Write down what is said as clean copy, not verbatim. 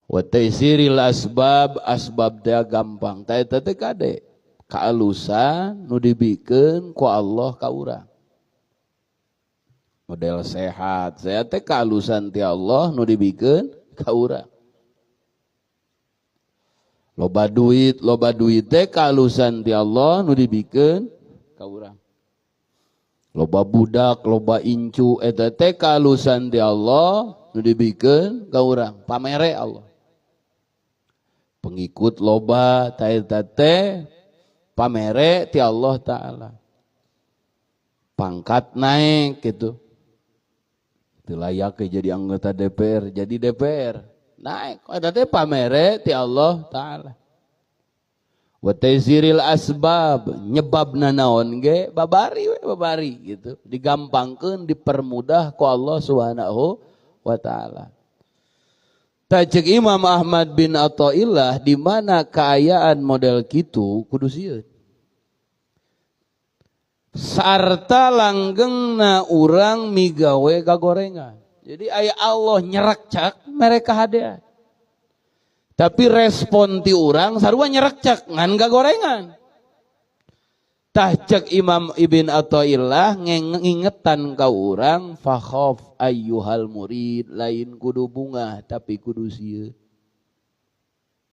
Wa taysiril asbab, asbab teh gampang. Tah eta teh kade kaalusan nu dibikeun ku Allah ka urang. Model sehat, sehat teh kaalusan ti Allah nu dibikeun ka urang. Loba duit teh kaalusan ti Allah nu dibikeun ka urang. Loba budak, loba incu eta teh kaalusan ti Allah nu dibikeun ka urang. Pamere Allah. Pengikut loba ta eta teh pamere ti Allah Ta'ala. Pangkat naik gitu. Teu layak jadi anggota DPR, jadi DPR. Naik, eta teh pamere ti Allah Ta'ala. Wa taysiril asbab, nyebabna naon ge babari we, babari gitu. Digampangkeun, dipermudah ku Allah Subhanahu wa Ta'ala. Tah, ceuk Imam Ahmad bin Athaillah, di mana kaayaan model kitu kudu sieun. Sarta langgengna urang migawe kagorengan. Jadi aya Allah nyerekcak mereka hadean. Tapi respon ti urang sarua nyerekcak ngan kagorengan. Tah, cek Imam Ibn Athaillah ngingetan ka urang, fakhaf ayyuhal murid, lain kudu bungah tapi kudu sieun.